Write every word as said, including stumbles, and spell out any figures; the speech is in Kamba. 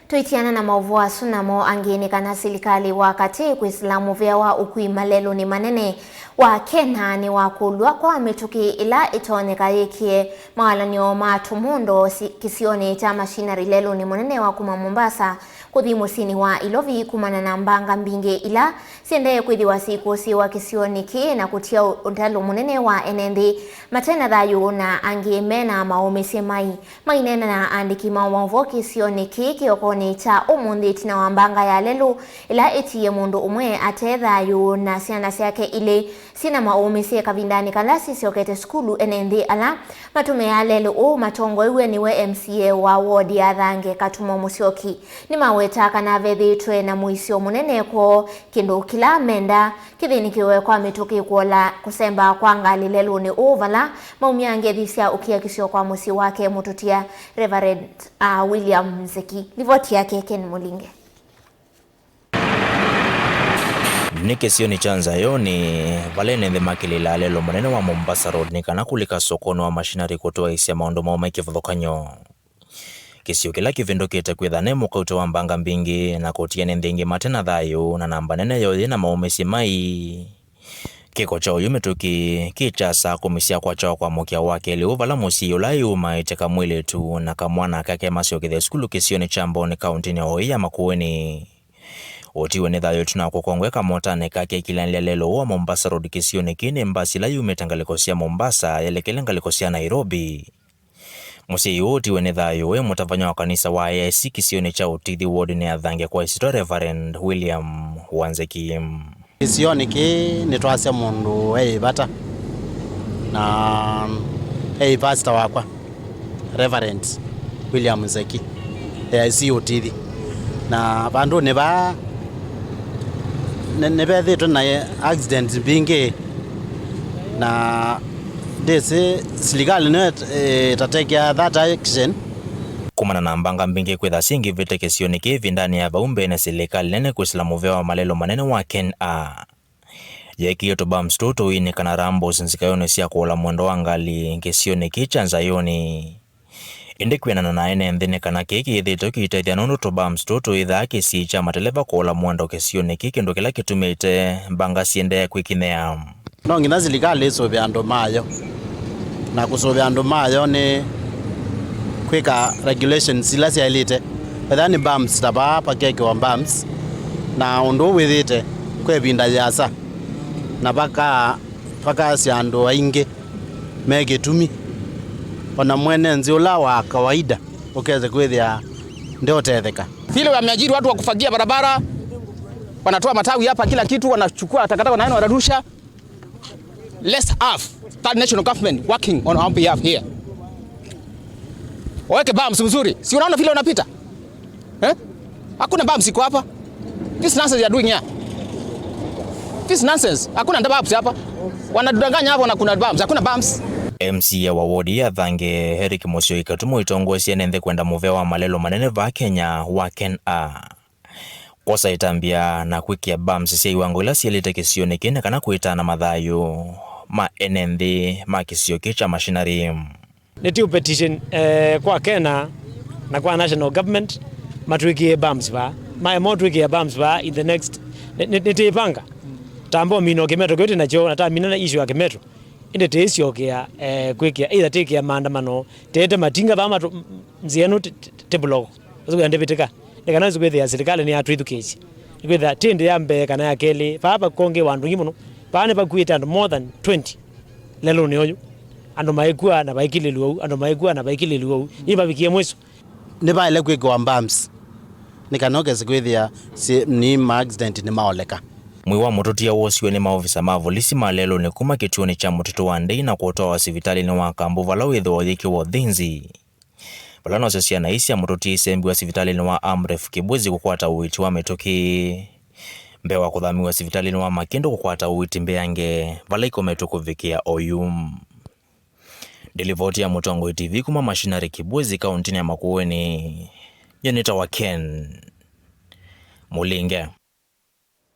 Tũitiana na maũvoo asu namo angĩ nĩ kana silikalĩ wa katĩ kwĩsĩla mũvĩa wa ũkui malelũnĩ manene wa Kenya nĩwakũlw'a kwa mĩtũkĩ ĩla ĩtonyeka yĩkĩe mawalany'o ma tũmũndo si-, kĩsionĩ kya machinery lelũnĩ mũnene wa kuma Mombasa kũthi mũsyĩnĩ wa Ilovi kumana na mbanga mbingĩ ila siendee kwĩthĩwa siikũsĩĩwa kĩsionĩ kĩĩ na kũtia ũ-, ũtalo mũnene wa ene nthĩ mate na thayũ na angĩ me na maũmĩsye mai. Maineena na aandĩki ma maũvoo kĩsionĩ kĩĩ kĩokonĩ kya ũmũnthĩ ĩtina wa mbanga ya lelũ ĩla ĩtiie mũndũ ũmwe ate thayũ na syana syake ilĩ syĩ na maũmĩsye kavindanĩ kala sisyokete sukulu, ene nthĩ ala matũmĩaa lelũ ũũ matongoew'e nĩwe M C A wa ward ya Thange, Katumo Musyoki, nĩmawetaa kana vethĩĩtwe na mũisyo mũnene kwoo kĩndũ kĩla menda kĩthĩnĩkĩwe kwa mĩtũkĩ kũola kũsemba kwa ngalĩ lelũnĩ ũũ vala maumya ngethi sya ũkiakisyo kwa mũsyĩ wake mũtũtia Reverend, ah, William Nzeki. Livoti yake Ken Mũlinge. Nĩ kĩsionĩ kya Nzayoni, vala ene nthĩ makĩlĩlaa lelũ mũnene wa Mombasa Road nĩ kana kũlika sokonĩ wa machinery kũtwaĩĩsya maũndũ moo me kĩvathũkany'o. Kĩsio kĩla kĩvĩndũkĩte kwĩtha ne mũkaute wa mbanga mbingĩ na kũtia ene nthĩ ingĩ mate na thayũ, na namba nene yoo yĩ na maũmĩsye mai. Kĩko kya ũyũ mĩtũkĩ kĩ kya saa kũmi sya kwakya wa kwamũkĩa wa kelĩ ũũ vala mũsyai ũla ĩũmaĩte kamwĩlĩtu na kamwana kake masyokethya sukulu kĩsionĩ kya Mboni kaũntĩnĩ o ĩĩ ya Makueni. Ũtiwe nĩ thayũ ĩtina wa kũkongwe kamotanĩ kake ĩkilanĩlya lelũ wa Mombasa Road kĩsionĩ kĩĩ nĩ mbasi ĩla yumĩte ngalĩko sya Mombasa yelekele ngalĩko sya Nairobi. Mũsyai ũũ ũtiwe nĩ thayũ e mũtavany'a wa kanisa wa A I C kĩsionĩ kya Ũtithi wodinĩ ya Thange kwa ĩsyĩtwa Reverend William Wanzeki. Kĩsionĩ kĩĩ nĩtwasya mũndũ e ĩvata na e pastor wakwa, Reverend William Nzeki, A I C Ũtithi. Na vandũnĩ vaa nĩ-, nĩvethĩtwe na accident mbingĩ, na ndĩsĩ silikalĩ nĩyo ĩt-, ĩtatekea that action. Kumana na mbanga mbingĩ kwĩtha syĩngĩvĩte kĩsionĩ kĩĩ ĩvindanĩ ya vau mbeenĩ, silikalĩ nene kwĩsĩla mũvĩa wa malelũ manene wa Ken A. Yeekĩie tũbumps tũũ tũwini kana ramps nzikayonĩ sya kũola mwendo wa ngalĩ kĩsionĩ kĩĩ kya Nzayoni. Ĩndĩ kwĩanana na ene nthĩ nĩ kana kĩĩ kĩyĩthĩĩtwe kĩitethya nũndũ tũbumps tũũ tũĩthaa kĩsii kya mateleva kũola mwendo kĩsionĩ kĩĩ, kĩndũ kĩla kĩtumĩte mbanga siendee kwĩkinyĩa. No nginya silikalĩ ĩsũvĩe andũ mayo, na kũsũvĩa andũ mayo nĩ kwĩka regulations ila syaĩlĩte. Ethĩwa nĩ bumps ta vaa, pakekĩwa bumps, na ũndũ ũũ wĩthĩĩte kwa ĩvinda yĩasa, na vaka-, vakasya andũ aingĩ me kĩtumi, ona mwene nzĩ ũla wa kawaida ũkese kwĩthĩa ndeũtetheka. Vile wameajiri watu wa kufagia barabara, wanatoa matawi hapa, kila kitu, wanachukua takataka, wanaenda wanarusha. Let's have that national government working on our behalf here. Waweke bumps mzuri. Si unaona vile wanapita? Eh? Hakuna bumps iko hapa. This nonsense you are doing here. This nonsense. Hakuna bumps hapa. Wanatudanganya hapo na kuna bumps. Hakuna bumps. M C A wa wodi ya Thange, Eric Mũsyoi Katumo, itongoesye ene nthĩ kwenda mũvea wa malelũ manene vaa Kenya wa Ken A. Kwosa ĩtambya na kwĩkĩa bumps sya iwango ila sielĩte kĩsionĩ kĩĩ nĩ kana kwĩtana mathayũ ma ene nthĩ ma kĩsio kĩĩ kya machinery. Nĩtũ petition, eh, kwa Kenya na kwa national government matwĩkĩe bumps vaa. Maema ũtwĩkĩa bumps vaa in the next, nĩ, nĩ, nĩtĩĩvanga. Tamba ũmina kĩmeto kĩu twĩ nakyo, na tamina na issue ya kĩmeto. Ĩndĩ tĩĩsyokea, eh, kwĩkĩa, either tĩkĩa maandamano, tĩĩte matinga vaa matũ-, m-, nzĩa ĩno tĩ-, tĩ-, tĩ block. Ũsũkĩa ndĩvĩtĩka. Nĩ kana nĩsĩ kwĩthĩa silikalĩ nĩyatwĩthukĩĩsye. Nĩkwĩthĩa ti ĩndĩ ya mbee kana ya kelĩ, vaa vakongĩwa andũ aingĩ mũno. Vaa nĩvakuĩte andũ more than twenty lelũnĩ ũyũ. Andũ maĩkua na vaikilĩlw'a ũu, andũ maĩkua na vaikilĩlw'a ũu. Nĩvavikie mwiso. Nĩvaĩle kwĩkĩwa bumps nĩ kana ũkese kwĩthĩa si-, nĩ ma accident nĩmaoleka. Mwĩĩ wa mũtũtia wosiwe nĩ maovisa ma volisi ma lelũnĩ kuma kĩtuonĩ kya mũtitũ wa Ndei na kũtwawa sivitalĩnĩ wa Kambu vala wĩthĩwa ũyĩkĩwa ũthĩnzi. Vala nasyo syana ii sya mũtũtia isembiwa sivitalĩnĩ wa Amref Kibwezi kũkwata ũiiti wa mĩtũkĩ, mbee wa kũthamiwa sivitalĩnĩ wa Makĩndũ kũkwata ũiiti mbeange, vala ikometwe kũvikĩa oyu. Nĩ livoti ya Mũtongoi T V kuma Machinery Kibwezi, kaũntĩnĩ ya Makueni. Nyie nĩtawa Ken Mũlinge.